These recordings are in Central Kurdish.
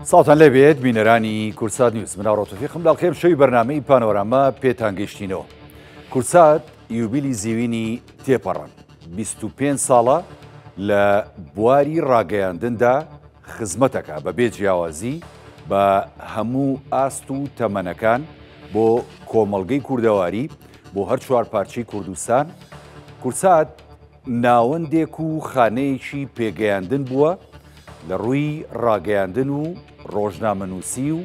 سڵاوتان لێبێت بینەرانی کوردسات نیوز من ئاڕۆ تۆفیقم لە ئەڵقەی ئەمشەوی بەرنامەی پانۆراما پێتان گەیشتینەوە کوردسات یوبیلی زیوینی تێپەڕان 25 ساڵە لە بواری ڕاگەیاندندا خزمەتەکە بە بێ جیاوازی بە هەموو ئاست و تەمەنەکان بۆ کۆمەڵگەی کوردەواری بۆ هەر چوار پارچەی کوردستان کوردسات ناوەندێک و خانەیەکی پێگەیاندن بووە لە ڕووی ڕاگەیاندن و ڕۆژنامەنووسی و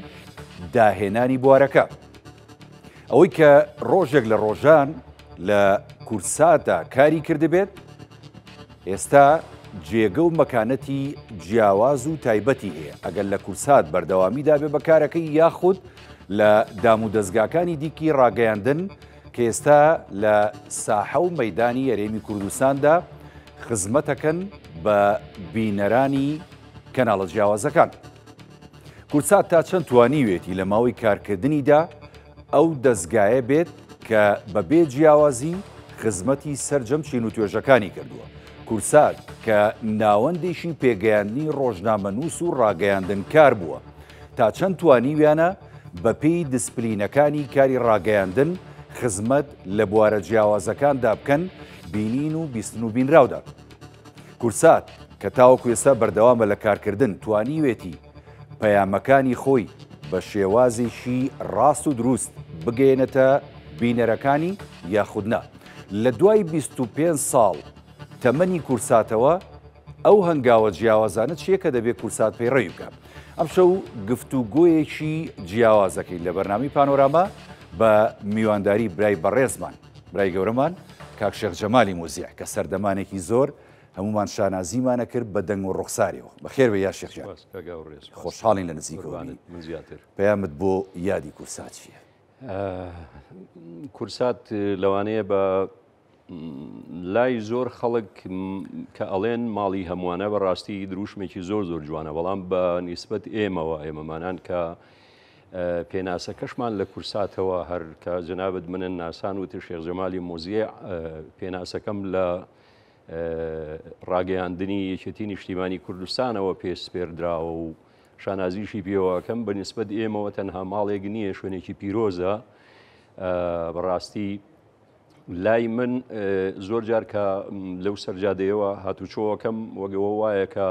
داهێنانی بوارەکە. ئەوەی کە ڕۆژێک لە ڕۆژان لە کوردساتدا کاری کردبێت، ئێستا جێگە و مەکانەتی جیاواز و تایبەتی هەیە، ئەگەر لە کوردسات بەردەوامی دابێ بە کارەکەی یاخود لە دامودەزگاکانی دیکی ڕاگەیاندن کە ئێستا لە ساحە و مەیدانی هەرێمی کوردستاندا خزمەتەکەن بە بینەرانی کەناڵە جیاوازەکان. کوردسات تا چەند توانیوێتی لە ماوەی کارکردنیدا ئەو دەزگایە بێت کە بە بێ جیاوازی خزمەتی سەرجەم چین و توێژەکانی کردووە. کوردسات کە ناوەندێکی پێگەیاندنی ڕۆژنامەنووس و ڕاگەیاندنکار بووە، تا چەند توانیویانە بەپێی دسپلینەکانی کاری ڕاگەیاندن خزمەت لە بوارە جیاوازەکاندا بکەن، بینین و بیستن و بینراودا. کوردسات کە تاوەکو ئێستا بەردەوامە لە کارکردن توانیوێتی پەیامەکانی خۆی بە شێوازێکی ڕاست و دروست بگەیەنێتە بینەرەکانی یاخود نا. لە دوای 25 ساڵ تەمەنی کوردساتەوە ئەو هەنگاوە جیاوازانە چییە کە دەبێت کوردسات پەیڕەوی بکات؟ ئەمشەو گفتوگۆیەکی جیاواز دەکەین لە بەرنامەی پانۆراما بە میوانداری برای بەڕێزمان برای گەورەمان کاک شێخ جەمالی موزیع کە سەردەمانێکی زۆر هەمومان شانازیمانە کرد بە دەنگ و ڕوخساریەوە. بەخێر بێ یا شێخ گیان. خۆشحاڵین لە نزیکەوە بینین. پەیامت بۆ یادی کورسات چییە؟ کورسات لەوانەیە بە لای زۆر خەڵک کە ئەڵێن ماڵی هەمووانە بە ڕاستی دروشمێکی زۆر زۆر جوانە بەڵام بە نیسبەت ئێمەوە ئێمەمانان کە پێناسەکەشمان لە کورساتەوە هەر کە جەنابت منن ناسان وتی شێخ جەمالی مۆزیع پێناسەکەم لە ڕاگەیاندنی یەکێتی نیشتیمانی کوردستانەوە پێ سپێردراوە و شانازیشی پێوەکەم بە نسبەت ئێمەوە تەنها ماڵێک نییە شوێنێکی پیرۆزە بەڕاستی لای من زۆر جار کە لەو سەرجادەیەوە هاتوچۆەکەم وەگەوە وایە کە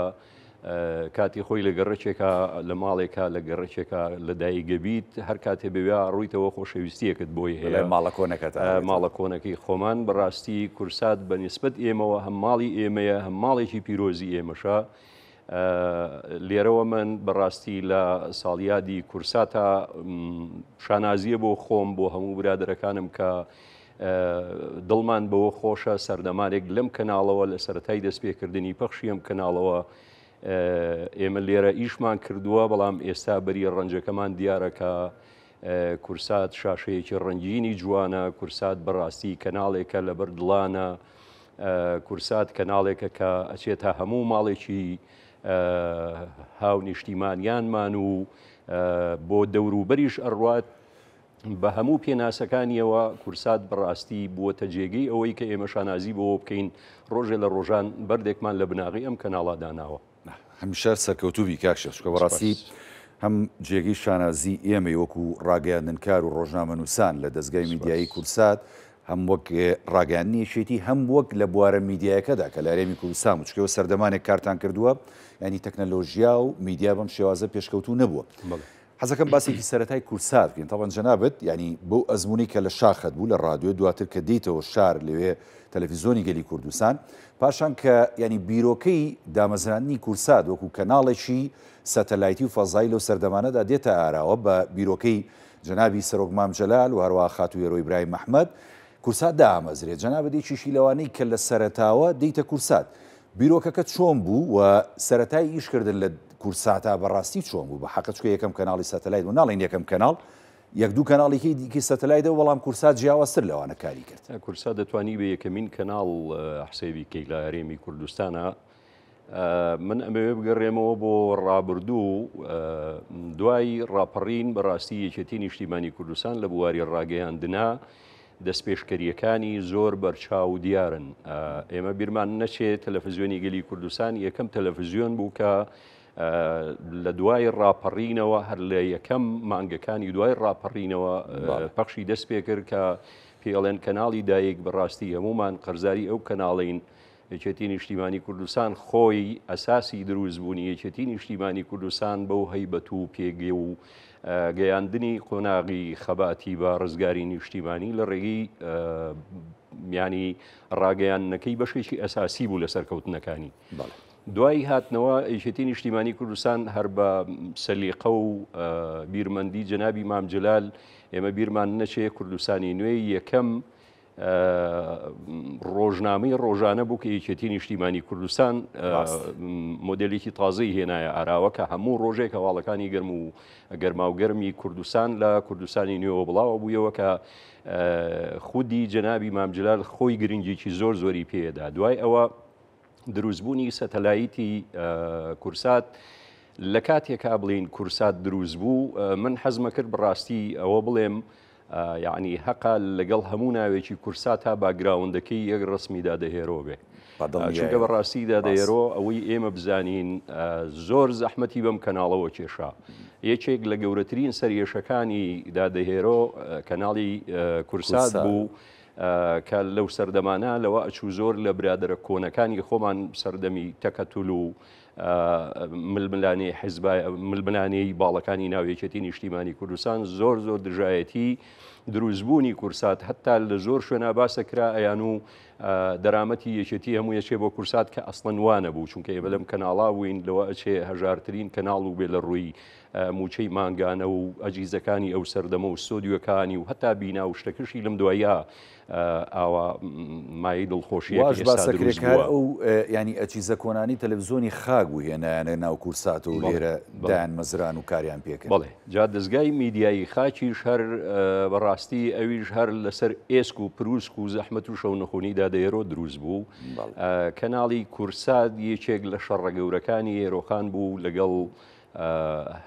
کاتی خۆی لە گەڕەکێکا لە ماڵێکا لە گەڕەکێکا لە دایگەبیت هەر کاتێ بەوێ ڕوویتەوە خۆشەویستیەکت بۆی هەیە ماڵە کۆنەکەت ماڵە کۆنەکەی خۆمان بەڕاستی کورسات بە نسبەت ئێمەوە هەم ماڵی ئێمەیە هەم ماڵێکی پیرۆزی ئێمەشە لێرەوە من بەڕاستی لە ساڵیادی کورساتا شانازیە بۆ خۆم بۆ هەموو برادەرەکانم کە دڵمان بەوە خۆشە سەردەمانێک لەم کەناڵەوە لە سەتای دەستپێکردنی پەخشی ئەم کەناڵەوە ئێمە لێرە ئیشمان کردووە بەڵام ئێستا بەری ڕەنجەکەمان دیارە کە کورسات شاشەیەکی ڕەنگینی جوانە کورسات بەڕاستی کەناڵێکە لەبەر دڵانە کورسات کەناڵێکە کە ئەچێتە هەموو ماڵێکی هاونیشتیمانیانمان و بۆ دەوروبەریش ئەڕوات بە هەموو پێناسەکانیەوە کورسات بەڕاستی بووەتە جێگەی ئەوەی کە ئێمە شانازی بەوە بکەین ڕۆژێ لە ڕۆژان بەردێکمان لە بناغەی ئەم کەناڵا داناوە. هەمیشە سەرکەوتوو بی کاک شێخ، چونکە بەڕاستی هەم جێگەی شانازی ئێمەی وەکو ڕاگەیاندنکار و ڕۆژنامەنووسان لە دەزگای میدیایی کوردسات، هەم وەک ڕاگەیاندنی یەکێتی هەم وەک لە بوارە میدیایەکەدا کە لە هەرێمی کوردستان بوو، چونکە ئێوە سەردەمانێک کارتان کردووە یانی تەکنەلۆژیا و میدیا بەم شێوازە پێشکەوتوو نەبووە. حەزەکەم باسێکی سەرەتای کورسات بکەین تەبعەن جەنابت یانی بەو ئەزموونەی کە لە شاخت بوو لە ڕادیۆ دواتر کە دێیتەوە شار لەوێ تەلەفیزۆنی گەلی کوردستان پاشان کە یانی بیرۆکەی دامەزراندنی کورسات وەکو کەناڵێکی سەتەلایتی و فەزایی لەو سەردەمانەدا دێتە ئاراوە بە بیرۆکەی جەنابی سەرۆک مام جەلال و هەروەها خاتوو هێرۆ ئیبراهیم ئەحمەد کورسات دامەزرێت جەنابت یەکێکی لەوانەی کە لە سەرەتاوە دێیتە کورسات بیرۆکەکە چۆن بوو و سەرەتای ئیش کردن لە کورساتا بەڕاستی چۆن بوو؟ بە حەقە چونکە یەکەم کەناڵی سەتەلایت بوو ناڵێین یەکەم کەناڵ یەک دوو کەناڵیکی دیکەی سەتەلایتە بەڵام کورسات جیاوازتر لەوانە کاری کرد. کورسات دەتوانی بە یەکەمین کەناڵ حسێبی کەی لە هەرێمی کوردستانا. من ئەمەوێ بگەڕێمەوە بۆ ڕابردوو دوای ڕاپەڕین بەڕاستی یەکێتی نیشتیمانی کوردستان لە بواری ڕاگەیاندنا دەستپێشکەرییەکانی زۆر بەرچاو و دیارن. ئێمە بیرمان نەچێت تەلەفزیۆنی گەلی کوردستان یەکەم تەلەفزیۆن بوو کە لە دوای ڕاپەڕینەوە هەر لە یەکەم مانگەکانی دوای ڕاپەڕینەوە پەخشی دەست پێ کرد کە پێڵێن کەناڵی دایک بەڕاستی هەمومان قەرزاری ئەو کەناڵین یەکێتی نیشتیمانی کوردستان خۆی ئەساسی دروستبوونی یەکێتی نیشتیمانی کوردستان بەو هەیبەت و پێگەی و گەیاندنی قۆناغی خەباتی بە ڕزگاری نیشتیمانی لە ڕێگەی میانی ڕاگەیاندنەکەی بەشێکی ئەساسی بوو لە سەرکەوتنەکانی. دوای هاتنەوە یەکێتی نیشتیمانی کوردستان هەر بە سەلیقە و بیرمەندی جەنابی مام جەلال ئێمە بیرمان نەچێ کوردستانی نوێی یەکەم ڕۆژنامەی ڕۆژانە بوو کە یەکێتی نیشتیمانی کوردستان مۆدلێکی تازەی هێنایە ئاراوە کە هەموو ڕۆژێک هەواڵەکانی گەرم و گەرما و گەرمی کوردستان لە کوردستانی نوێوە بڵاوە بوویەوە کە خودی جەنابی مامجلال خۆی گرنگێکی زۆر زۆری پێدا دوای ئەوە دروستبوونی سەتەلایتی کورسات لە کاتێکا بڵین کورسات دروست بوو من حەزمە کرد بەڕاستی ئەوە بڵێم یەعنی هەقە لەگەڵ هەموو ناوێکی کورساتا باکگراوندەکەی یەک ڕسمی دادەهێرۆ بێ چونکە بەڕاستی دادەهێرۆ ئەوەی ئێمە بزانین زۆر زەحمەتی بەم کەناڵەوە کێشا یەکێک لە گەورەترین سەرێشەکانی دادەهێرۆ کەناڵی کورسات بوو. کە لەو سەردەمانە لەوە ئەچوو زۆر لە برادرە کۆنەکانی خۆمان سەردەمی تەکەتول و ململانێی حیزبای ململانێی باڵەکانی ناو یەکێتی نیشتیمانی کوردستان زۆر زۆر دژایەتی دروستبوونی کورسات هەتا لە زۆر شوێنا باسە کرا ئەیان و دەرامەتی یەکێتی هەموو یەکێ بۆ کورسات کە ئەسڵەن وانە بوو چونکە ئێمە لەم کەناڵا بووین لەوە ئەچێ هەژارترین کەناڵ و بێ لە ڕووی موچەی مانگانە و ئەجیزەکانی ئەو سەردەمە و ستۆدیۆکانی و هەتا بینا و شتەکەشی لەم دوایە ئاوا مایەی دڵخۆشییە کە ئێستا دروست بووە. ئەو یانی ئەچیزە کۆنانی تەلەفزیۆنی خاک بوو هێنایانە ناو کورسات و لێرە دایان مەزران و کاریان پێکرد. بەڵێ جا دەزگای میدیایی خاکیش هەر بەڕاستی ئەویش هەر لەسەر ئێسک و پروسک و زەحمەت و شەونخونی دادەهێرۆ دروست بوو. کەناڵی کورسات یەکێک لە شەڕە گەورەکانی هێرۆخان بوو لەگەڵ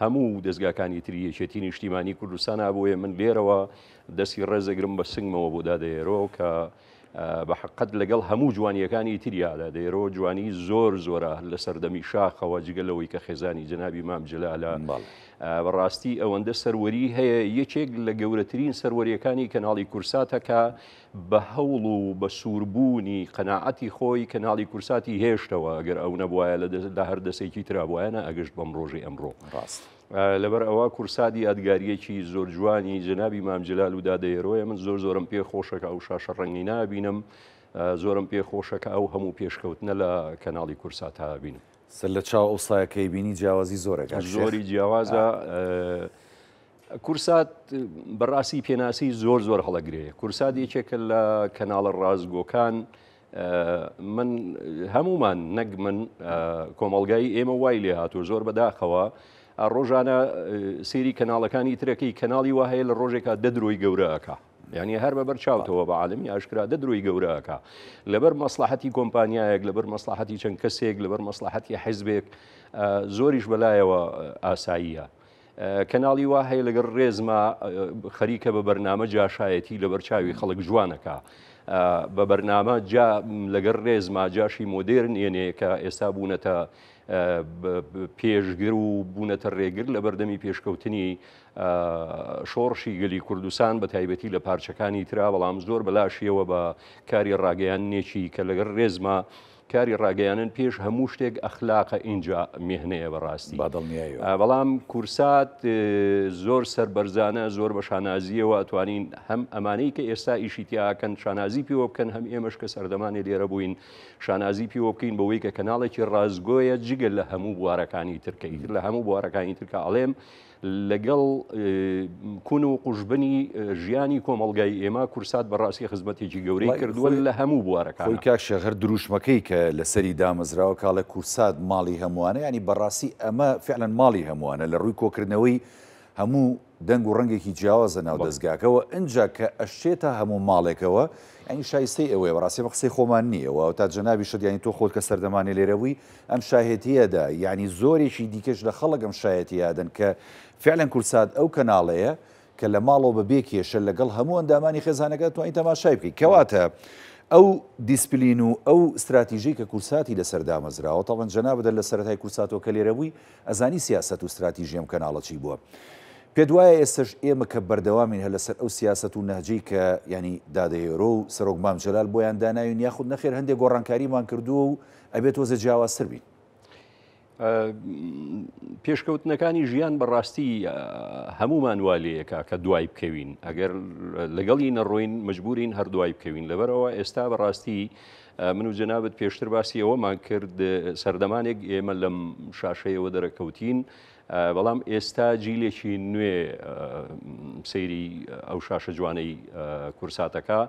هەموو دەزگاکانی تری یەکێتی نیشتیمانی کوردستانا بۆیە من لێرەوە دەستی ڕێزەگرم بە سنگمەوە بۆ دادەێرۆ کە بە حقت لەگەڵ هەموو جوانیەکانی تریادا دەێرۆ جوانی زۆر زۆرە لە سەردەمی شاخەوە جگە لەوەی کە خێزانی جەنابی مام جلالە بەڕاستی ئەوەندە سەروەری هەیە یەکێک لە گەورەترین سەروەریەکانی کەناڵی کورساتە کە بە هەوڵ و بە سووربوونی قەناعەتی خۆی کەناڵی کورساتی هێشتەوە ئەگەر ئەو نەبوایە لە هەر دەسێکی ترا بوایە نەئەگەشت بەم ڕۆژەی ئەمڕۆ. ڕاست. لەبەر ئەوە کورسات یادگارییەکی زۆر جوانی جەنابی مام جەلال و دادە هێرۆیە من زۆر زۆرم پێ خۆشە کە ئەو شاشە ڕەنگینە ئەبینم زۆرم پێ خۆشە کە ئەو هەموو پێشکەوتنە لە کەناڵی کورساتا ئەبینم. سەر لە چاو ئەو سایەکەی بینی جیاوازی زۆرە کاک شێخ. زۆری جیاوازە. کورسات بەڕاستی پێناسی زۆر زۆر هەڵەگرێ کورسات یەکێکە لە کەناڵە ڕاستگۆکان من هەمومان نەک من کۆمەڵگای ئێمە وای لێ هاتوو زۆر بەداخەوە ڕۆژانە سێری کەناڵەکانی ترەکەی کەناڵی وا هەیە لە ڕۆژێکا دە درۆی گەورەکە یعنی هەر بەبەر چاوتەوە بە عالمی ئاشکرا دە درۆی گەورەکە لەبەر مەسلحەتی کۆمپانیایەک لەبەر مەسلحەتی چەند کەسێک لەبەر مەسلحەتی حیزبێک زۆریش بەلایەوە ئاساییە کەناڵی وا هەیە لەگەڵ ڕێزما خەریکە بە بەرنامە جاشایەتی لەبەر چاوی خەڵک جوانەکە بە بەرنامە جا لەگەڵ ڕێزما جاشی مۆدێرن ێنێ کە ئێستا بوونەتە پێشگر و بوونەتە ڕێگر لە بەردەمی پێشکەوتنی شۆڕشی گەلی کوردستان بە تایبەتی لە پارچەکانی ترا بەڵام زۆر بەلاشیەوە بە کاری ڕاگەیاندنێکی کە لەگەڵ ڕێزما کاری ڕاگەیانن پێش هەموو شتێک ئەخلاقە ئینجا میهنەیە بەڕاستی با دڵنیایەوە. بەڵام کورسات زۆر سەربەرزانە زۆر بە شانازیەوە ئەتوانین هەم ئەمانەی کە ئێستا ئیشی تیاکەن شانازی پێوە بکەن هەم ئێمەش کە سەردەمانێ لێرە بووین شانازی پێوە بکەین بەوەی کە کەناڵێکی ڕاستگۆیە جگە لە هەموو بوارەکانی تر کە ئیتر لە هەموو بوارەکانی تر کە ئەڵێم لەگەڵ کون و قوژبنی ژیانی کۆمەڵگای ئێمە کورسات بەڕاستی خزمەتێکی گەورەی کردووە لە هەموو بوارەکان. خۆی کاک شێخ هەر دروشمەکەی کە لەسەری دامەزراوە کاڵێ کورسات ماڵی هەمووانە یانی بەڕاستی ئەمە فعلا ماڵی هەمووانە لە ڕووی کۆکردنەوەی هەموو دەنگ و ڕەنگێکی جیاوازە ناو دەزگاکەوە ئنجا کە ئەشچێتە هەموو ماڵێکەوە یانی شایستەی ئەوەیە بەڕاستی ئەمە قسەی خۆمان نییە و تا جەنابیشت یانی تۆ خۆت کە سەردەمانێ لێرە بووی ئەم شاهێتییە دا یانی زۆرێکی دیکەش لە خەڵک ئەم شایەتییە ئەدەن کە فعلەن کوردسات ئەو کەناڵەیە کە لە ماڵەوە بە بێ کێشە لەگەڵ هەموو ئەندامانی خێزانەکە توانی تەماشای بکەی کەواتە. ئەو دیسپلین و ئەو ستراتیژەی کە کورساتی لەسەر دامەزراوە، تەبعەن جەنابت هەر لە سەرەتای کورساتەوە کە لێرە بووی ئەزانی سیاسەت و ستراتیژی ئەم کەناڵە چی بووە. پێت وایە ئێستەش ئێمە کە بەردەوامین هەر لەسەر ئەو سیاسەت و نەهجەی کە یانی دادە هێرۆ و سەرۆک مام جەلال بۆیان داناوین یاخود نەخێر هەندێ گۆڕانکاریمان کردووە و ئەبێ تۆزێ جیاوازتر بین؟ پێشکەوتنەکانی ژیان بەڕاستی هەمومان وا لەیەکا کە دوای بکەوین ئەگەر لەگەڵی نەڕۆین مجبورین هەر دوای بکەوین لەبەرەوە ئێستا بەڕاستی من و جەنابەت پێشتر باسی ئەوەمان کرد سەردەمانێک ئێمە لەم شاشەیەوە دەرەکەوتین بەڵام ئێستا جیلێکی نوێ سەیری ئەو شاشە جوانەی کورساتەکە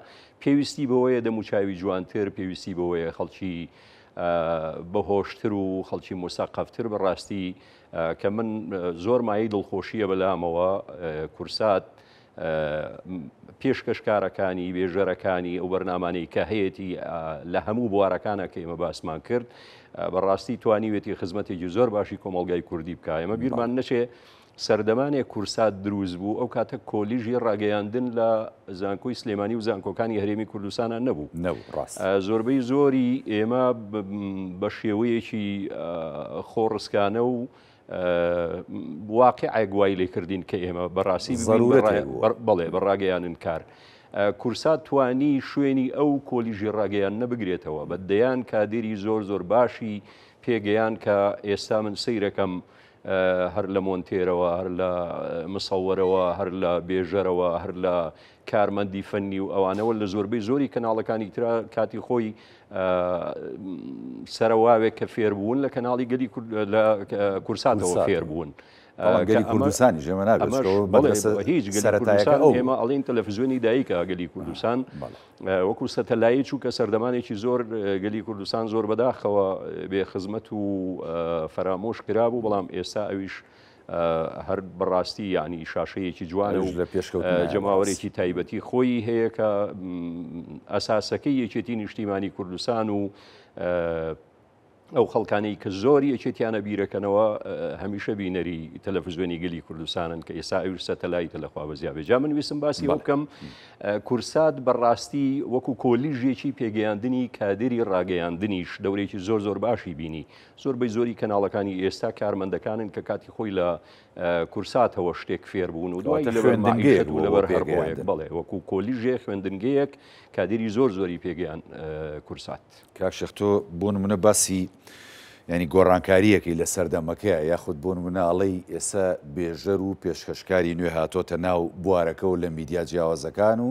پێویستی بەوەیە دەموچاوی جوانتر پێویستی بەوەیە خەڵکی بەهۆشتر و خەڵکی موسەقەفتر بەڕاستی کە من زۆر مایەی دڵخۆشیە بەلامەوە کورسات پێشکەشکارەکانی بێژەرەکانی ئەو بەرنامانەی کە هەیەی لە هەموو بوارەکانە کە ئێمە باسمان کرد بەڕاستی توانیوێتی خزمەتێکی زۆر باشی کۆمەڵگای کوردی بکە ئێمە بیرمان نەچێ سەردەمانێک کورسات دروست بوو، ئەو کاتە کۆلیژی ڕاگەیاندن لە زانکۆی سلێمانی و زانکۆکانی هەرێمی کوردستانا نەبوو. نەبوو، ڕاستە. زۆربەی زۆری ئێمە بە شێوەیەکی خۆڕسکانە و واقیعێک وای لێ کردین کە ئێمە بەڕاستی ببین بە زەرورەتێک بووە. بەڵێ بە ڕاگەیاندنکار. کورسات توانی شوێنی ئەو کۆلیژی ڕاگەیاندنە بگرێتەوە، بە دەیان کادیری زۆر زۆر باشی پێگەیان کە ئێستا من سەیرەکەم هەر لە مۆنتێرەوە، هەر لە مسەوەرەوە، هەر لە بێژەرەوە، هەر لە کارمەندی فەنی و ئەوانەوە لە زۆربەی زۆری کەناڵەکانی ترا کاتی خۆی سەرەواوێک کە فێربوون لە کەناڵی گەلی لە کورساتەوە فێربوون. گەلی کوردستانی ژێمە نابێت هیچ سەرەتایەکە ئێمە ئەڵین تەلەفزیۆنی دایکە گەلی کوردستان وەکو سەتەلایت چونکە سەردەمانێکی زۆر گەلی کوردستان زۆر بەداخەوە بێ خزمەت و فەرامۆش کرابوو بەڵام ئێستا ئەویش هەر بەڕاستی یعنی شاشەیەکی جوانە و لە پێشکەوت جەماوەرێکی تایبەتی خۆی هەیە کە ئەساسەکەی یەکێتی نیشتیمانی کوردستان و ئەو خەڵکانەی کە زۆر یەکێتیانە بیرەکەنەوە هەمیشە بینەری تەلەفزیۆنی گەلی کوردستانن کە ئێستا ئەویش سەتەلایتە لەخوا بەزیابێ جا من ویستم باسی ئەو بکەم کورسات بەڕاستی وەکو کۆلیژێکی پێگەیاندنی کادری ڕاگەیاندنیش دەورێکی زۆر زۆر باشی بینی زۆربەی زۆری کەناڵەکانی ئێستا کارمەندەکانن کە کاتی خۆی لە کورساتەوە شتێک فێر بوون و دوای لەبەر مەعیشەت و لەبەر هەر هۆیەک بەڵێ وەکو کۆلیژێ خوێندنگەیەک کادری زۆر زۆری پێگەیان کورسات. کاک شێخ تۆ بۆ نمونە باسی یانی گۆڕانکاریەکەی لە سەردەمەکەیە یاخود بۆ نمونە ئەڵێی ئێستا بێژەر و پێشکەشکاری نوێ هاتۆتە ناو بوارەکە و لە میدیا جیاوازەکان و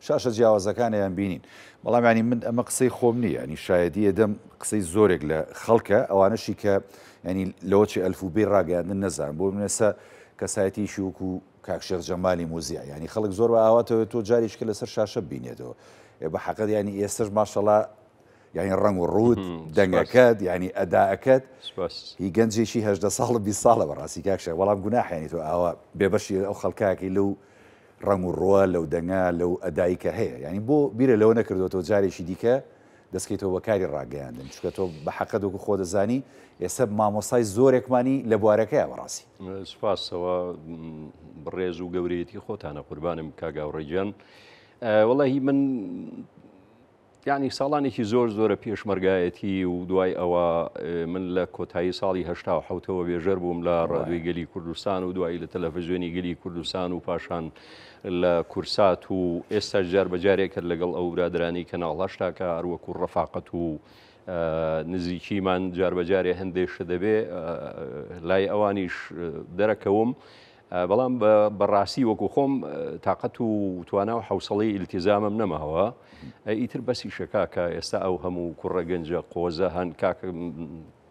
شاشە جیاوازەکانیان بینین بەڵام ینی من ئەمە قسەی خۆم نییە ینی شایەدی ئەدەم قسەی زۆرێک لە خەڵکە ئەوانەشی کە ینی لەوە چی ئەلفوبێی ڕاگەیاندن نەزان بۆ منێسە کەسایەتیشی وەکو کاک شێخ جەمالی موزیع یانی خەڵک زۆر بە ئاواتەوە تۆ جارێکیکە لەسەر شاشە ببینێتەوە ئێ بە حەقت یانی ئێستش ماشەڵا یانی ڕەنگ و ڕووت دەنگەکەت یانی ئەداکەت هی گەنجێکی هەژدە ساڵ و 20 ساڵە بەڕاستی کاک شێخ بەڵام گوناحیانی تۆ ئاوا بێبەشی ئەو خەڵکاکی لەو ڕەنگ و ڕووە لەو دەنگە لەو ئەدایی کە هەیە یانی بۆ بیرە لەوە نەکردوەوە جارێکی دیکە دەستکەیتەوە بە کاری ڕاگەیاندن چونکە تۆ بە حەقت وەکو خۆ دەزانی ئێستا مامۆستای زۆرێکمانی لە بوارەکەیە بەڕاستی. سوپاسەوە ڕێز و گەورەیەتی خۆتانە قوربانم کاک هاوڕێ گیان وەڵاهی من یعنی ساڵانێکی زۆر زۆرە پێشمەرگایەتی و دوای ئەوە من لە کۆتایی ساڵی هەشتا و حوتەوە بێژەر بووم لە ڕادوی گەلی کوردستان و دوایی لە تەلەڤزیۆنی گەلی کوردستان و پاشان لە کورسات و ئێستاش جار بە جارێک هەر لەگەڵ ئەو برادەرانەی کەناڵ هەشتاکە هەر وەکو ڕەفاقەت و نزیکیمان جار بە جارێ هەندێک شت دەبێ لای ئەوانیش دەرەکەوم بەڵام بەڕاستی وەکو خۆم تااقەت و توانا و حوسەڵی ئیلتیزامم نەماوە ئیتر بەسیشە کاکە ئێستا ئەو هەموو کوڕە گەنجە قۆزە هەن کاکە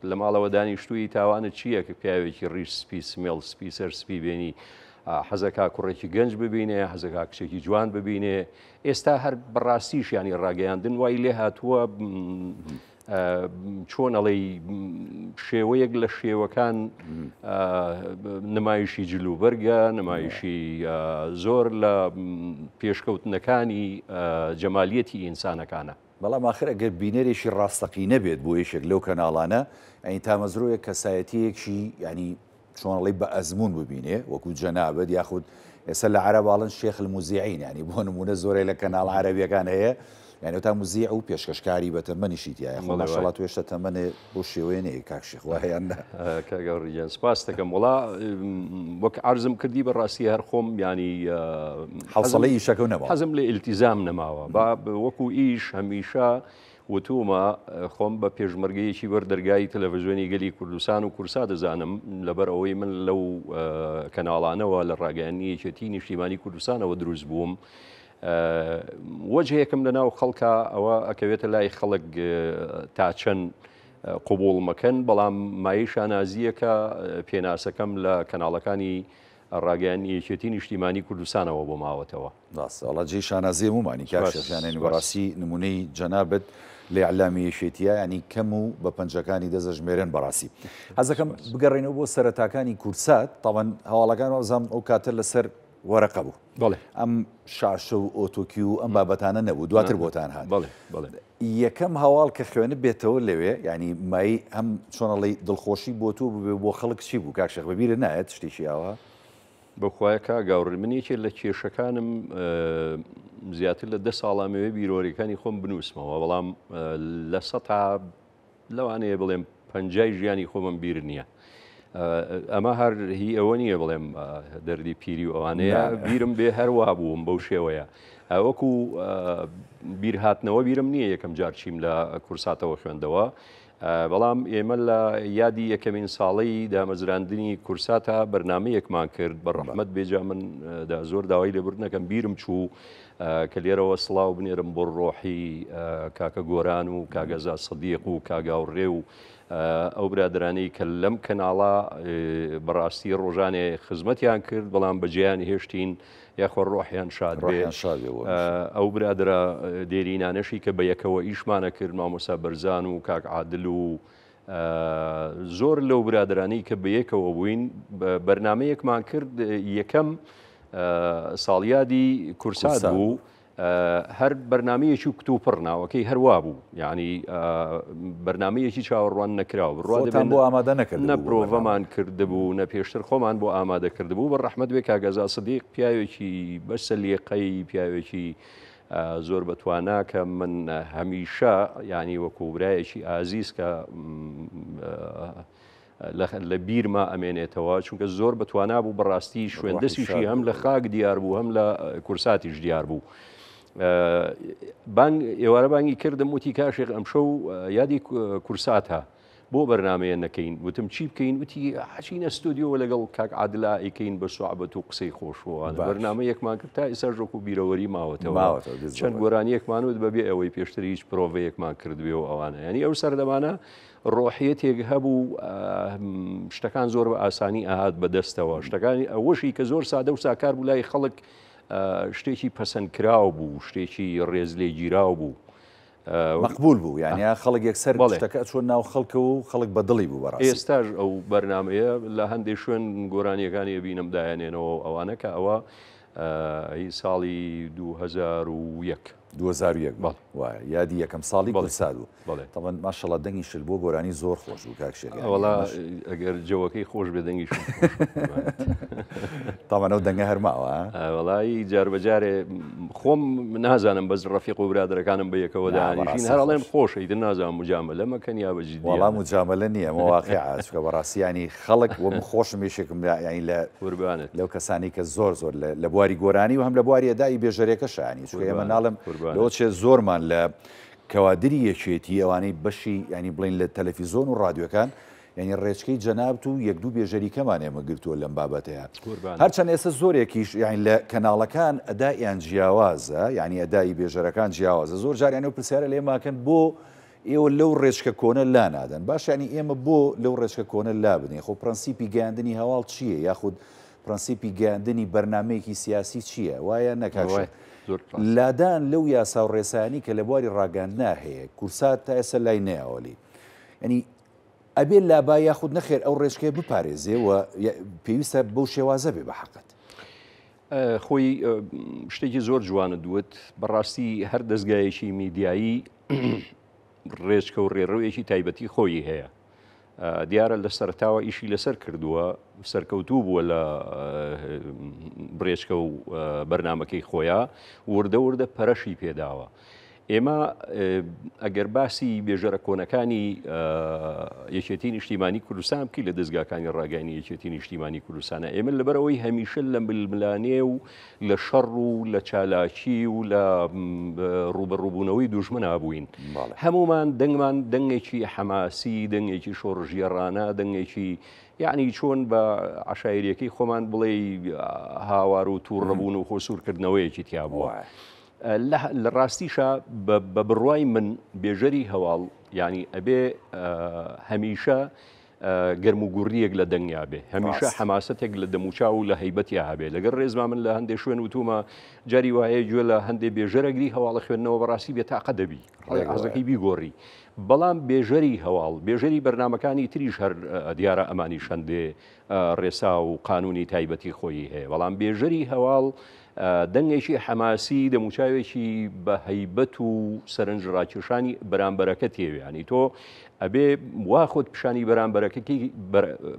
لە ماڵەوە دانیشتووی تاوانت چییە کە پیاوێکی ڕیش سپی سمێڵ سپی سەر سپی بێنی حەزەکا کوڕێکی گەنج ببینێ حەزەکا کچێکی جوان ببینێ ئێستا هەر بەڕاستیش ینی ڕاگەیاندن وای لێ هاتووە چۆن ئەڵێی شێوەیەک لە شێوەکان نمایشی جلوبەرگە نمایشی زۆر لە پێشکەوتنەکانی جەمالیەتی ئینسانەکانە. بەڵام ئاخر ئەگەر بینەرێکی ڕاستەقینە بێت بۆ یەکێک لەو کەناڵانە یانی تامەزرۆیە کەسایەتیەکی یانی چۆن ئەڵێی بە ئەزموون ببینێ وەکو جەنابت یاخود ئێستا لە عەرەب ئاڵن شێخ الموزیعین یانی بۆ نمونە زۆرێک لە کەناڵ عەرەبیەکان هەیە یانی ئەوتا موزیع و پێشکەشکاری بە تەمەنیشی تیایە خۆ ماشەڵا تۆ هێشتا تەمەنێ بەو شێوەیە نەیە کاک شێخ وایە یان نا؟ کاک هاوڕێ گیان سپاست دەکەم وەڵا وەک عەرزم کردی بە ڕاستی هەر خۆم یانی حەوسەڵەی ئیشەکە و نەماوە حەزم لە ئیلتیزام نەماوە با وەکو ئیش هەمیشە وتومە خۆم بە پێشمەرگەیەکی بەر دەرگای تەلەڤزیۆنی گەلی کوردستان و کورسا دەزانم لەبەر ئەوەی من لەو کەناڵانەوە لە ڕاگەیاندنی یەکێتی نیشتیمانی کوردستانەوە دروست بووم وەجهێکم لە ناو خەڵکا ئەوە ئەکەوێتە لای خەڵک تا چەند قوبوڵ مەکەن بەڵام مایەی شانازییەکە پێناسەکەم لە کەناڵەکانی ڕاگەیاندنی یەکێتی نیشتیمانی کوردستانەوە بۆ ماوەتەوە. ڕاستە وەڵا جێی شانازیە هەموومانی کاک شێخ گیان یانی بەڕاستی نمونەی جەنابت لە ئیعلامی یەکێتیە یانی کەم و بە پەنجەکانی دەست ئەژمێرێن بەڕاستی حەزەکەم بگەڕێینەوە بۆ سەرەتاکانی کوردسات تاوان هەواڵەکان وابزانم ئەو کاتە لەسەر وەرەقە بوو. بەڵێ. ئەم شاشە و autocue و ئەم بابەتانە نەبوو، دواتر بۆتان هات. بەڵێ، بەڵێ. یەکەم هەواڵ کە خوێنبێتەوە لەوێ، یانی مایەی هەم چۆن ئەڵێی دڵخۆشی بۆ تۆ بووبێ و بۆ خەڵک چی بوو کاک شێخ بەبیرت نایەت شتێکی ئاوا؟ بەخوایە کاک گاوڕ من یەکێ لە کێشەکانم زیاتر لە دە ساڵ ئەمەوێ بیرۆریەکانی خۆم بنووسمەوە بەڵام لە سەتا لەوانەیە بڵێم پەنجای ژیانی خۆمم بیر نییە. ئەمە هەر هی ئەوە نییە بڵێم دەردی پیری و ئەوانەیە بیرم بێ هەروا بووم بەو شێوەیە وەکو بیرهاتنەوە بیرم نییە یەکەم جار چیم لە کورساتەوە خوێندەوە بەڵام ئێمە لە یادی یەکەمین ساڵی دامەزراندنی کورساتە بەرنمەیەکمان کرد بە ڕەحمەت بێجا من زۆر داوای لێبوردنەکەم بیرم چوو کە لێرەوە سڵاو بنێرم بۆ ڕۆحی کاکە گۆران و کاک ئەزا سدیق و کاک هاوڕێ و ئەو برادەرانەی کە لەم کەناڵە بەڕاستی ڕۆژانێ خزمەتیان کرد بەڵام بەجێیان هێشتین یاخۆ ڕۆحیان شاد بێ ئەو برادرە دێرینانەشی کە بە یەکەوە ئیشمانە کرد مامۆسا بەرزان و کاک عادل و زۆر لەو برادرانەی کە بەیەکەوە بووین بەرنمەیەکمان کرد یەکەم ساڵیادی کورسات بوو هەر بەرنمەیەکی کتوپڕ ناوەکەی هەروا بوو یعنی بەرنمەیەکی چاوەڕوان نەکراوە بڕوا بۆ ئامادە نەکرد نە پرۆڤەمان کردبوو نە پێشتر خۆمان بۆ ئامادە کردبوو بە ڕەحمەت بێ کاگەزا سدیق پیاوێکی بەسەلیقەی پیاوێکی زۆر بە توانا کە من هەمیشە یانی وەکو برایەکی ئازیز کە لە بیرما ئەمێنێتەوە چونکە زۆر بە توانا بوو بەڕاستی شوێندەسیشی هەم لە خاک دیار بوو هەم لە کورساتیش دیار بوو. بانگ ئێوارە بانگی کردم وتی کاشێک ئەمشەو یادی کورساتە بۆ بەرنامەیە نەکەین؟ وتم چی بکەین؟ وتی حەچینە ستۆدیۆوە لەگەڵ کاک عادلا ئەیکەین بە سوعبەت و قسەی خۆش و ئەوانە. باش. بەرنامەیەکمان کرد تا ئێستاش وەکوو بیرەوەری ماوەتەوە. ماوەتەوە، چەند دزەوە. گۆرانییەکمان وت بەبێ ئەوەی پێشتر هیچ پرۆڤەیەکمان کردبێ و ئەوانە. یانی ئەو سەردەمانە ڕۆحیەتێک هەبوو شتەکان زۆر بە ئاسانی ئەهات بە دەستەوە. شتەکانی ئەوەشی کە زۆر سادە و ساکار بوو لای خەڵک شتێکی پەسەندکراو بوو، شتێکی ڕێزلێگیراو بوو. مەقبول بوو یانی خەڵک یەکسەر شتەکە ئەچووە ناو خەڵکەوە و خەڵک بە دڵی بوو بەڕاستی. ئێستاش ئەو بەرنامەیە لە هەندێ شوێن گۆرانییەکانی ئەبینم دایەنێنەوە و ئەوانە کە ئەوە هی ساڵی 2001. 2001 بوو وایە یادی یەکەم ساڵی کوردسات بوو. تەبعەن ماشەڵا دەنگیشت بۆ گۆرانی زۆر خۆش بوو کاک شێر. وەڵا ئەگەر جەوەکەی خۆش بێ دەنگیشم خۆش بوو. تەبعەن ئەو دەنگە هەر ماوە. وەڵایی جار بە جارێ خۆم نازانم بەس ڕەفیق و برادەرەکانم بە یەکەوە دانیشین هەر ئەڵێن خۆشە ئیتر نازانم مجاملە مەکەن یا بە جدی. وەڵا مجاملە نییە ئەمە واقیعە چونکە بەڕاستی یانی خەڵک و من خۆشم یەکێکم لە یانی لە قوربانت لەو کەسانەی کە زۆر زۆر لە بواری گۆرانی و هەم لە بواری ئەدائی بێژەرێکەشە یانی چونکە ئێمە ناڵێم لەوە چێ زۆرمان لە کەوادری یەکێتی ئەوانەی بەشی یانی بڵێین لە تەلەفیزۆن و ڕادیۆکان یانی ڕێچکەی جەنابت و یەک دوو بێژەری کەمان ئێمە گرتووە لەم بابەتەیە هەرچەند ئێستا زۆرێکیش یانی لە کەناڵەکان ئەدائیان جیاوازە یانی ئەدای بێژەرەکان جیاوازە زۆر جار یانی ئەو پرسیارە لە ئێماکەن بۆ ئێوە لەو ڕێچکە کۆنە لا نادەن باش یانی ئێمە بۆ لەو ڕێچکە کۆنە لا بدەین خۆ پرەنسیپی گەیاندنی هەواڵ چییە یاخود پرەنسیپی گەیاندنی بەرنامەیەکی سیاسی چییە وایە نەکاک شێخ لادان لەو یاسا و ڕێسایانەی کە لە بواری ڕاگەیاندنا هەیە کورسات تا ئێستا لای نەیاوە لێی یانی ئەبێ لابا یاخود نەخێر ئەو ڕێچکەیە بپارێزێ و پێویستە بەو شێوازە بێ بە حەقت. خۆی شتێکی زۆر جوانت وت بەڕاستی هەر دەستگایەکی میدیایی ڕێچکە و ڕێڕەوێکی تایبەتی خۆی هەیە دیارە لە سەرتاوە ئیشی لەسەر کردووە سەرکەوتوو بووە لە ڕێچکە و بەرنمەکەی خۆیان وردە وردە پەرەشی پێداوە. ئێمە ئەگەر باسی بێژەرە کۆنەکانی یەکێتی نیشتیمانی کوردستان بکەی لە دەستگاکانی ڕاگەیانی یەکێتی نیشتیمانی کوردستانە ئێمە لەبەرەوەی هەمیشە لە ململانێ و لە شەڕ و لە چالاکی و لە ڕوبەڕوبوونەوەی دوژمنا بووین هەمومان دەنگمان دەنگێکی حەماسی دەنگێکی شۆڕژێڕانە دەنگێکی یعنی چۆن بە عشاعریەکەی خۆمان بڵێ هاوار و تووڕەبوون و خۆسوورکردنەوەیەکی تیا بووە. لە ڕاستیشا بە بڕوای من بێژەری هەواڵ یانی ئەبێ هەمیشە گەرم و گوڕیەک لە دەنگیا بێ هەمیشە حەماسەتێک لە دەموچاو و لە هەیبەتیا هەبێ لەگەر ڕێزما من لە هەندێک شوێن وتومە جاری وایە گوێ لە هەندێ بێژەرەگری هەواڵە خوێندنەوە بەڕاستی بێ تاقە دەبی ڕێگەزەکەی بیگۆڕی بەڵام بێژەری هەواڵ بێژەری بەرنمەکانی تریش هەر دیارە ئەمانی شەندێ ڕێسا و قانونی تایبەتی خۆیی هەیە، بەڵام بێژەری هەواڵ دەنگێکی حەماسی، دەموچاوێکی بە هەیبەت و سەرنج ڕاکێشانی بەرامبەرەکە تێوێ، ینی تۆ ئەبێ وا خۆت پیشانی بەرامبەرەکەی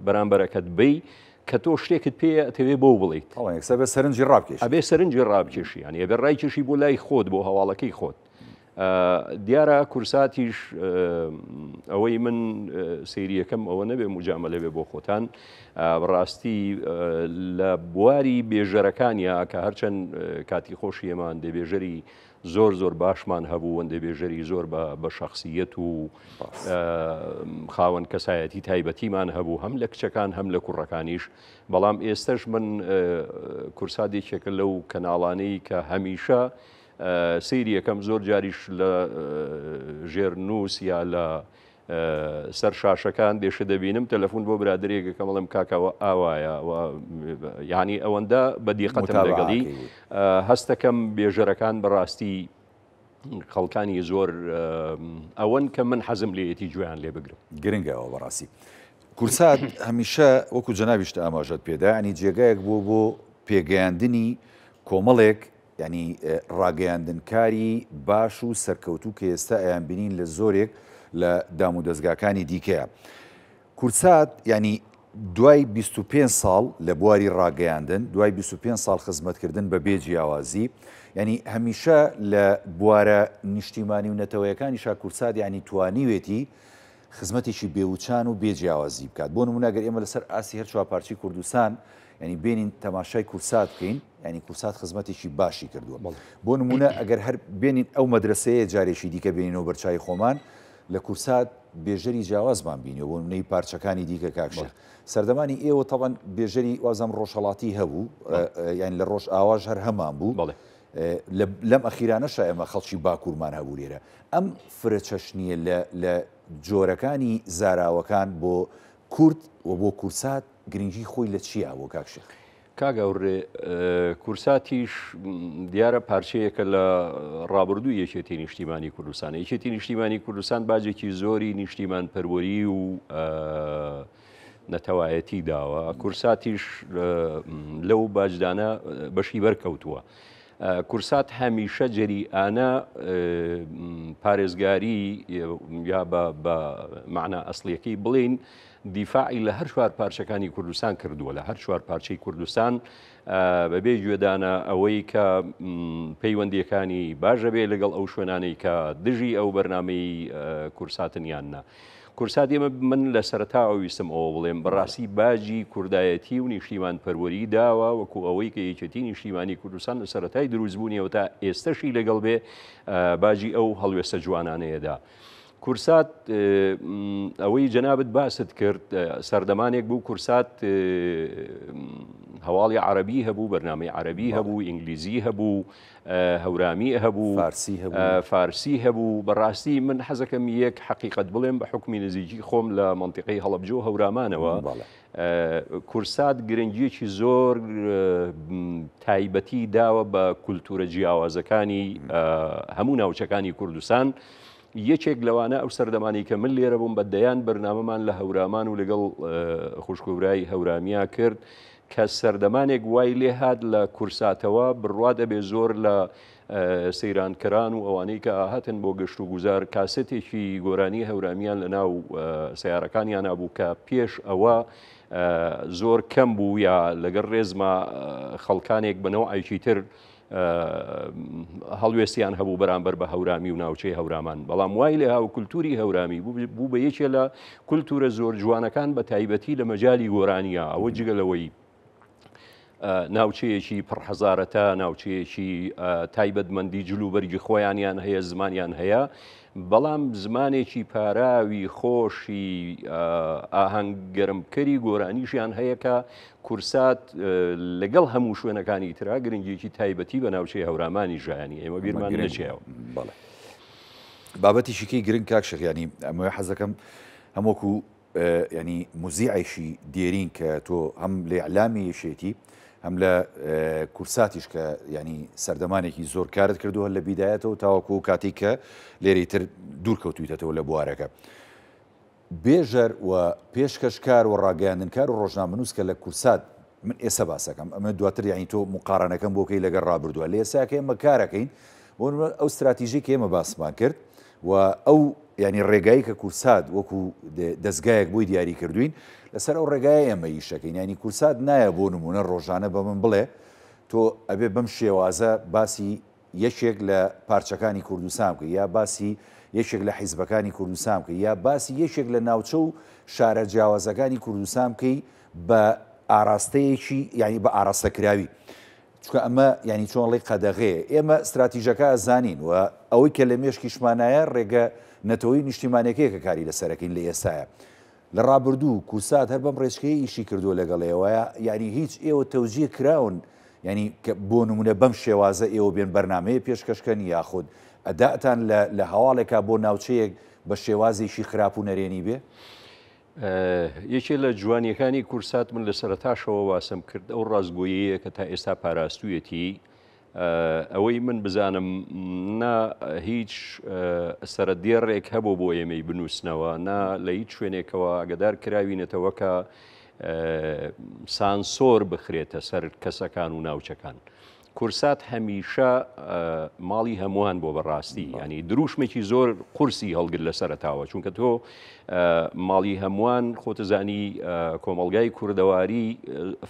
بەرامبەرەکەت بی کە تۆ شتێکت پێ ئەتەوێ بۆ بڵیت ئەوە سەرنجی ڕابکێش ئەبێ سەرنجی ڕابکێشی ینی ئەبێ ڕایکێشی بۆ لای خۆت بۆ هەواڵەکەی خۆت. دیارە کورساتیش ئەوەی من سەیریەکەم ئەوە نەبێ مجاملە بێ بۆ خۆتان بەڕاستی لە بواری بێژەرەکانیا کە هەرچەند کاتی خۆشی ئێمان دەبێژەری زۆر زۆر باشمان هەبوو وەندێ بێژەری زۆر بە شخصیت و خاوەن کەسایەتی تایبەتیمان هەبوو هەم لە کچەکان هەم لە کوڕەکانیش بەڵام ئێستش من کورسات یەکێکە لەو کەناڵانەی کە هەمیشە سەیری یەکەم زۆر جاریش لە ژێر نووس یا لە سەر شاشەکان دێشە دەبینم تەلەفۆن بۆ برادێکەکەم ئەڵێم کاکەوە ئاوایە یعنی ئەوەندە بە دیقەتم لەگەڵی هەستەکەم بێژەرەکان بەڕاستی خەڵکانی زۆر ئەوەن کە من حەزم لێیەتی گوێیان لێ بگرم. گرنگە ئەوە بەڕاستی. کورسات هەمیشە وەکو جەنابیشت ئاماژەت پێدا ینی جێگایەک بووە بۆ پێگەیاندنی کۆمەڵێک یانی ڕاگەیاندنکاری باش و سەرکەوتوو کە ئێستا ئەیانبینین لە زۆرێک لە دامودەزگاکانی دیکەیە. کوردسات یانی دوای 25 ساڵ لە بواری ڕاگەیاندن، دوای 25 ساڵ خزمەتکردن بە بێ جیاوازی، یانی هەمیشە لە بوارە نیشتیمانی و نەتەوەیەکانیشا کوردسات یانی توانیوێتی خزمەتێکی بێوچان و بێ جیاوازی بکات. بۆ نموونە گەر ئێمە لەسەر ئاستی هەر چوار پارچەی کوردستان یانی بێنین تەماشای کورسات بکەین یانی کورسات خزمەتێکی باشی کردووە. بۆ نموونە ئەگەر هەر بێنین ئەو مەدرەسەیە جارێکی دیکە بێنینەوە بەرچاوی خۆمان لە کورسات بێژەری جیاوازمان بینیوە بۆ نمونەی پارچەکانی دیکە کاک شێخ سەردەمانی ئێوە تەبەن بێژەری وازم ڕۆژهەڵاتی هەبوو یان لە ڕۆژ ئاواش هەر هەمان بوو لەم ئەخیرانەشا ئێمە خەڵکی باکوورمان هەبوو لێرە. ئەم فرەچەشنییە لە لە جۆرەکانی زاراوەکان بۆ کورد و بۆ کورسات گرنگی خۆی لە چیا بۆ کاک شێخ؟ کاک هاوڕێ، کورساتیش دیارە پارچەیەکە لە ڕابردووی یەکێتی نیشتیمانی کوردستان. یەکێتی نیشتیمانی کوردستان باجێکی زۆری نیشتیمانپەروەری و نەتەوایەتی داوە، کورساتیش لەو باجدانە بەشی بەرکەوتووە. کورسات هەمیشە جەریئانە پارێزگاری یا بە مەعنا ئەسڵیەکەی بڵێین دیفاعی لە هەر چوار پارچەکانی کوردستان کردووە لە هەر چوار پارچەی کوردستان بەبێ گوێدانە ئەوەی کە پەیوەندیەکانی باشە بێ لەگەڵ ئەو شوێنانەی کە دژی ئەو بەرنمەی کورساتن یان نا. کورسات ئێمە من لە سەرەتاوە ویستم ئەوە بڵێم بەڕاستی باجی کوردایەتی و نیشتیمان پەروەری داوە وەکو ئەوەی کە یەکێتی نیشتیمانی کوردستان لە سەرەتای دروستبوونیەوە تا ئێستەشی لەگەڵ بێ باجی ئەو هەڵوێستە جوانانەیەدا. کورسات ئەوەی جەنابت باست کرد سەردەمانێک بوو کورسات هەواڵی عەربی هەبوو بەرنامەی عەربی هەبوو ئینگلیزی هەبوو هەورامی هەبوو، فارسی هەبوو. فارسی هەبوو، بەڕاستی من حەزەکەم یەک حەقیقەت بڵێم بە حوکمی نزیکی خۆم لە مەنتیقەی هەڵەبجە و هەورامانەوە کورسات گرنگیەکی زۆر تایبەتی داوە بە کولتوورە جیاوازەکانی هەموو ناوچەکانی کوردستان. یەکێک لەوانە ئەو سەردەمانی کە من لێرە بووم بە دەیان بەرنامەمان لە هەورامان و لەگەڵ خوشکوبرای هەورامیا کرد کە سەردەمانێک وای لێ هات لە کورساتەوە بڕوات ئەبێ زۆر لە سەیرانکەران و ئەوانەی کە ئاهاتن بۆ گەشت و گوزار کاسێتێکی گۆرانی هەورامیان لە ناو سیارەکانیان بوو کە پێش ئەوە زۆر کەم بوو یا لەگەڵ ڕێزما خەڵکانێک بەنەوە ئایکی تر هەڵوێستیان هەبوو بەرامبەر بە هەورامی و ناوچەی هەورامان، بەڵام وای لێ هاو کولتوری هەورامی بوو بە یەکێ لە کولتورە زۆر جوانەکان بە تایبەتی لە مەجالی گۆرانیە. ئەوە جگە لەوەی ناوچەیەکی پڕ حەزارەتە، ناوچەیەکی تایبەتمەندی جل و بەرگی خۆیانیان هەیە، زمانیان هەیە، بەڵام زمانێکی پاراوی خۆشی ئاهەنگ گەرمکەری گۆرانیشیان هەیە کە کورسات لەگەڵ هەموو شوێنەکانی ترا گرنگیەکی تایبەتی بە ناوچەی هەورامانی ژیانی ئێمە بیرمان نەچێەوە. بەڵێ بابەتیشیکەی گرنگ کاک شێخ یانی ئەمەوێ حەزەکەم هەم وەکو ینی موزیعێکی دێرین کە تۆ هەم لە ئیعلامی یەکێتی هەم لە کورساتیش کە ینی سەردەمانێکی زۆر کارت کردووە لە بیدایەتەوە تاوەکو کاتی کە لێرەی تر دوور کەوتویتەتەوە لە بوارەکە بێژەر و پێشکەشکار و ڕاگەیاندنکار و ڕۆژنامەنووس کە لە کورسات من ئێسە باسەکەم ئەمە دواتر یانی تۆ مقارنەکەم بۆ کەی لەگەڵ ڕابردووە لە ئێستا کە ئێمە کارەکەین بۆ نمونە ئەو ستراتیژی کە ئێمە باسمان کرد و ئەو ینی ڕێگایی کە کورسات وەکو دەستگایەک بۆی دیاری کردوین لەسەر ئەو ڕێگایە ئێمە ئیشەکەین ینی کورسات نایە بۆ نمونە ڕۆژانە بە من بڵێ تۆ ئەبێ بەم شێوازە باسی یەکێک لە پارچەکانی کوردستان بکەی یا باسی یەکێک لە حیزبەکانی کوردستان بکەی یا باسی یەکێک لە ناوچە و شارە جیاوازەکانی کوردستان بکەی بە ئاراستەیەکی یعنی بە ئاراستەکراوی چونکە ئەمە یعنی چۆن ڵی قەدەغەیە ئێمە ستراتیژەکە ئەزانین و ئەوەی کە لە مێشکیشمانایە ڕێگە نەتەوەی نیشتیمانەکەیە کە کاری لەسەرەکەین لە ئێستاە لە ڕابردوو کورسات هەر بەم ڕێچکەیە ئیشی کردووە لەگەڵ ئێوە یانی هیچ ئێوە تەوجیه کراون یانی کە بۆ نمونە بەم شێوازە ئێوە بێن بەرنامەیە پێشکەش کەن یاخود ئەداتان لە لە هەواڵێکا بۆ ناوچەیەک بە شێوازێکی خراپ و نەرێنی بێ؟ یەکێ لە جوانیەکانی کورسات من لە سەرەتاشەوە باسم کرد ئەو ڕاستگۆیەیە کە تا ئێستا پاراستوویەتی ئەوەی من بزانم نا هیچ سەرەدێڕێک هەبوو بۆ ئێمەی بنووسنەوە نا لە هیچ شوێنێکەوە ئەگەدار کراوینەتەوە کە سانسۆر بخرێتە سەر کەسەکان و ناوچەکان. کورسات هەمیشە ماڵی هەمووان بۆ بەڕاستی ینی دروشمێکی زۆر قورسی هەڵگر لە سەرتاوە چونکە تۆ ماڵی هەمووان خۆتەزانی کۆمەلگای کوردەواری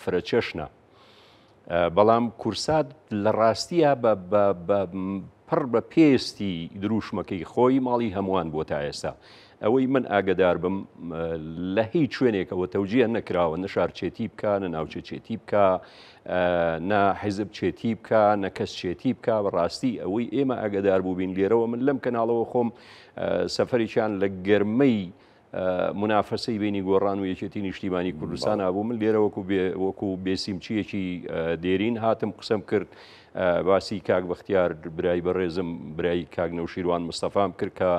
فرەچەشنە بەڵام کورسات لە ڕاستییا بە بە پڕ بە پێستی دروشمەکەی خۆی ماڵی هەمووان بووە تا ئێستا. ئەوەی من ئاگەدار بم لە هیچ شوێنێکەوە تەوجیە نەکراوە نە شارچێتی بکە نە ناوچە چێتی بکە نە حیزب چێتی بکە نە کەس چێتی بکە بەڕاستی ئەوەی ئێمە ئاگەدار بووبین لێرەوە من لەم کەناڵەوە خۆم سەفەرێکیان لە گەرمەی مونافەسەی بینی گۆڕان و یەکێتی نیشتیمانی کوردستان بوو من لێرە وەکو وەکو بێسیمچیەکی دێرین هاتم قسەم کرد باسی کاک بەختیار برای بەڕێزم برای کاک نەوشیروان مستەفام کرد کە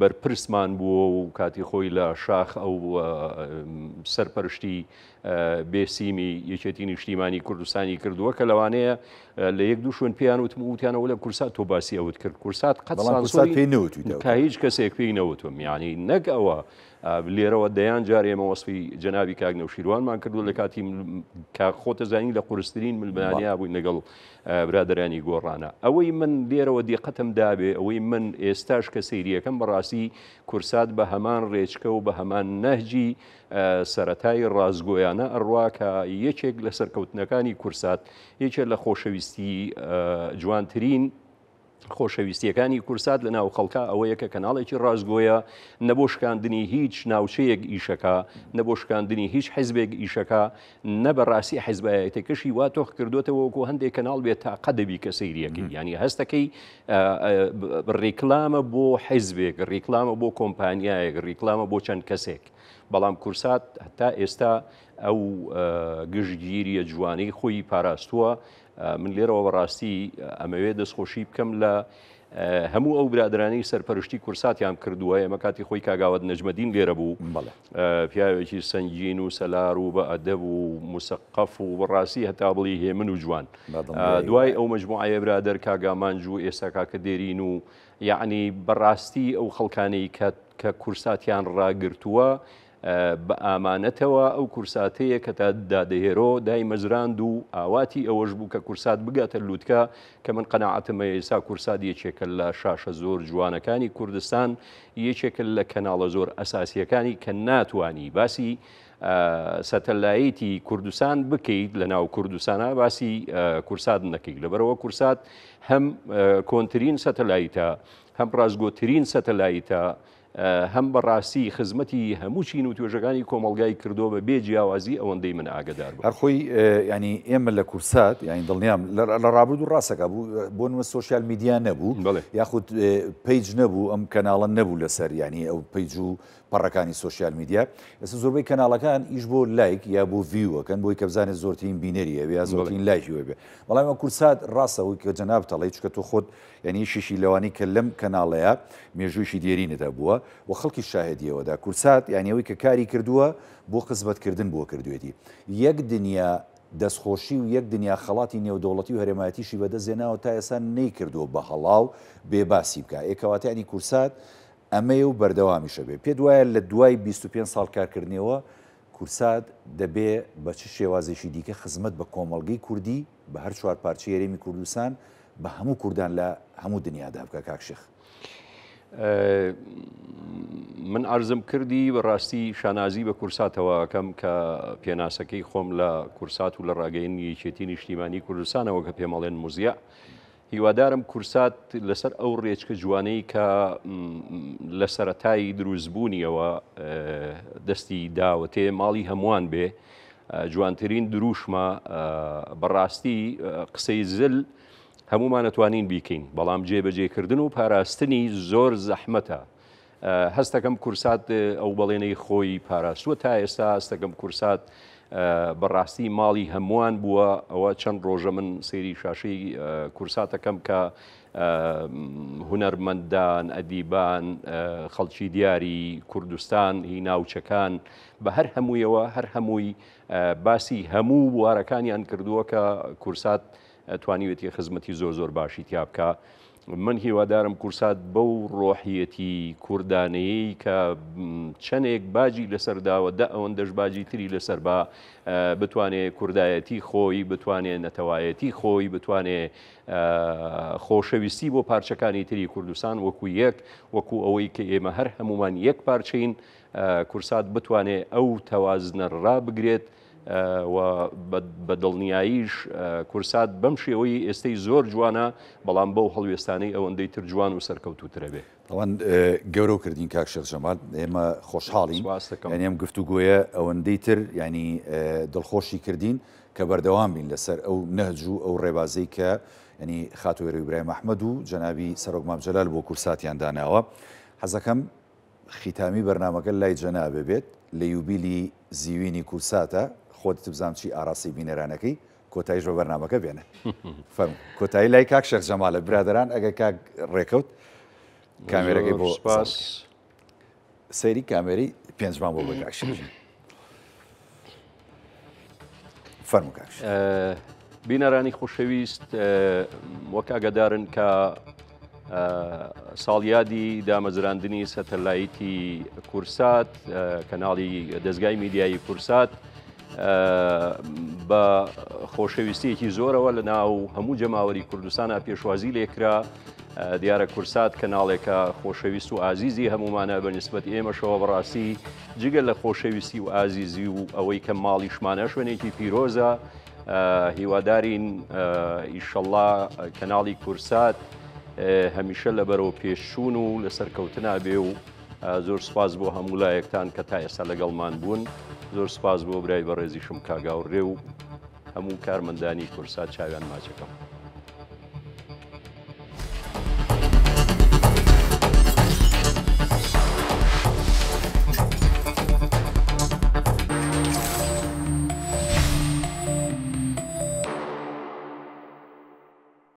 بەرپرسمان بووە و کاتی خۆی لە شاخ ئەو سەرپەرشتی بێسیمی یەکێتی نیشتیمانی کوردستانی کردووە کە لەوانەیە لە یەک دوو شوێن پێیان وتم وتیانەوە لە کورسات تۆ باسی ئەوت کرد کورسات قەت سانسۆری پێی نەوتویتەوە کە هیچ کەسێک پێی نەوتم یعنی نەک ئەوە لێرەوە دەیان جار ئێمە وەسفی جەنابی کاک نەوشیروانمان کردو لە کاتی کە خۆتە زانی لە قورسترین ململانیا بووین لەگەڵ برادرانی گۆڕانە ئەوەی من لێرەوە دیقەتم دابێ ئەوەی من ئێستاش کە سەیریەکەم بەڕاستی کورسات بە هەمان ڕێچکە و بە هەمان نەهجی سەرەتای ڕاستگۆیانە ئەڕوا کە یەکێک لە سەرکەوتنەکانی کورسات یەکێک لە خۆشەویستی جوانترین خۆشەویستیەکانی کورسات لە ناو خەڵکا ئەوەیە کە کەناڵێکی ڕاستگۆیە نە بۆ شکاندنی هیچ ناوچەیەک ئیشەکە نە بۆ شکاندنی هیچ حیزبێک ئیشەکە نە بەڕاستی حیزبایەتەکەشی وا تۆخ کردوتەوە وەکو هەندێک کەناڵ بێت تاقە دەبی کە سەیریەکەی ینی هەستەکەی ڕیکلامە بۆ حیزبێک ڕیکلامە بۆ کۆمپانیایەک ڕیکلامە بۆ چەند کەسێک بەڵام کورسات هەتا ئێستا ئەو گشتگیریە جوانەی خۆی پاراستووە من لێرەوە بەڕاستی ئەمەوێ دەستخۆشی بکەم لە هەموو ئەو برادرانی سەرپەرشتی کورساتیان کردووە ئێمە کاتی خۆی کاگاوت نەجمەدین لێرە بوو پیاوێکی سەنگین و سەلار و بە ئەدەب و مسەقەف و بەڕاستی هەتا بڵی هێمن و جوان دوای ئەو مجموعەیە برادەر کاگامانج و ئێستا کاکە دێرین و یعنی بەڕاستی ئەو خەڵکانەی کە کە کورساتیان ڕاگرتووە. بە ئامانەتەوە ئەو کورساتەیە کە تا دادەهێرۆ دایمەزراند و ئاواتی ئەوەش بوو کە کورسات بگاتە لوتکە کە من قەناعەتم هەیە ئێستا کورسات یەکێکە لە شاشە زۆر جوانەکانی کوردستان یەکێکە لە کەناڵە زۆر ئەساسیەکانی کە ناتوانی باسی سەتەلایتی کوردستان بکەیت لە ناو کوردستانە باسی کورسات نەکەیت لەبەرەوە کورسات هەم کۆنترین سەتەلایتە هەم ڕاستگۆترین سەتەلایتە هەم بە ڕاستی خزمەتی هەموو چین و توێژەکانی کۆمەڵگای کردووە بە بێ جیاوازی ئەوەندەی من ئاگەدار بم. هەر خۆی یانی ئێمە لە کورسات یانی دڵنیام لە ڕابردوو ڕاستەکا بوو بۆ نموونە social media نەبوو یاخود page نەبوو ئەم کەناڵە نەبوو لەسەر یانی ئەو page و پەڕەکانی social media ئێستا زۆربەی کەناڵەکان ئیش بۆ لایک یا بۆ view ئەکەن بۆی کە بزانێت زۆرترین بینەری هەبێ یا زۆرترین لایکی وەبێ بەڵام ئەو کورسات ڕاستە ئەوەی کە جەنابت ئەڵێی چونکە تۆ خۆت یانی یەکێکی لەوانەی کە لەم کەناڵەیا مێژوویەکی دێرینت هەبووە و خەڵکیش شاهێدی ئەوەدا کورسات یانی ئەوەی کە کاری کردووە بۆ خزمەت کردن بووە کردوێتی یەک دنیا دەستخۆشی و یەک دنیا خەڵاتی نێودەوڵەتی و هەرێمایەتیشی بەدەست هێناوە تا ئێستا نەیکردووە بە هەڵا و بێ باسی بکا ئێ کەواتە یانی کورسات ئەمەیە و بەردەوامیشە بێ پێت وایە لە دوای 25 ساڵ کارکردنەوە کورسات دەبێ بە چ شێوازێکی دیکە خزمەت بە کۆمەڵگەی کوردی بە هەر چوار پارچەی هەرێمی کوردستان بە هەموو کوردان لە هەموو دنیادا بکە کاک شێخ؟ من عەرزم کردی بەڕاستی شانازی بە کورساتەوە ئەکەم کە پێناسەکەی خۆم لە کورسات و لە ڕاگەیەنی یەکێتی نیشتیمانی کوردستانەوە کە پێمەڵێن موزیع هیوادارم کورسات لەسەر ئەو ڕێچکە جوانەی کە لە سەرەتای دروستبوونیەوە دەستی داوەتێ ماڵی هەمووان بێ جوانترین دروشمە بەڕاستی قسەی زل هەمومان ئەتوانین بیکەین بەڵام جێبەجێکردن و پاراستنی زۆر زەحمەتە هەستەکەم کورسات ئەو بەڵێنەی خۆی پاراستووە تا ئێستا هەستەکەم کورسات بەڕاستی ماڵی هەمووان بووە ئەوە چەند ڕۆژە من سەیری شاشەی کورساتەکەم کە هونەرمەندان ئەدیبان خەڵکی دیاری کوردستان هی ناوچەکان بە هەر هەموویەوە هەر هەمووی باسی هەموو بوارەکانیان کردووە کە کورسات توانیوێتی خزمەتی زۆر زۆر باشی تیا بکا من هیوادارم کورسات بەو ڕۆحیەتی کوردانەیەی کە چەندێک باجی لەسەر داوە دە ئەوەندەش باجی تری لەسەر با بتوانێ کوردایەتی خۆی بتوانێ نەتەوایەتی خۆی بتوانێ خۆشەویستی بۆ پارچەکانی تری کوردستان وەکو یەک وەکو ئەوەی کە ئێمە هەر هەمومان یەک پارچین کورسات بتوانێ ئەو تەوازنە ڕابگرێت و بە دڵنیاییش کورسات بەم شێوەی ئێستەی زۆر جوانە، بەڵام بەو هەڵوێستانەی ئەوەندەی تر جوان و سەرکەوتووترە بێ. تاوان گەورەو کردین کاک شێخ جەمال ئێمە خۆشحاڵین یانی ئەم گفتوگۆیە ئەوەندەی تر یانی دڵخۆشی کردین کە بەردەوام بین لەسەر ئەو نەهج و ئەو ڕێبازەی کە یانی خاتوو هێرۆ ئیبراهیم ئەحمەد و جەنابی سەرۆک مام جەلال بۆ کورساتیان داناوە حەزەکەم خیتامی بەرنامەکە لای جەنابێ بێت لە یوبیلی زیوینی کورساتە خۆت بزانم چی ئاراستەی بینەرانەکەی کۆتاییش بە بەرنامەکە بێنە فەرموو کۆتایی لای کاک شێخ جەمالە برادەران ئەگەر کاک ڕێکەوت کامێرەکەی بۆ سپاس سەیری کامێرەی پێنجمان بۆ بە کاک شێخ فەرموو کاک شێخ. بینەرانی خۆشەویست وەک ئاگادارن کە ساڵیادی دامەزراندنی سەتەلایتی کورسات کەناڵی دەزگای میدیایی کورسات بە خۆشەویستیەکی زۆرەوە لە ناو هەموو جەماوەری کوردستانە پێشوازی لێکرا دیارە کورسات کەناڵێکە خۆشەویست و ئازیزی هەمومانە بە نسبەت ئێمەشەوە بەڕاستی جگە لە خۆشەویستی و ئازیزی و ئەوەی کە ماڵیشمانە شوێنێکی پیرۆزە هیوادارین ئیشەڵا کەناڵی کورسات هەمیشە لە بەرەو پێشچوون و لە سەرکەوتنا بێ و زۆر سپاس بۆ هەموو لایەکتان کە تا ئێستا لەگەڵمان بوون زۆر سپاس بۆ برای بەڕێزیشم کاگاوڕێ و هەموو کارمەندانی کورسات چاویان ماچەکەم.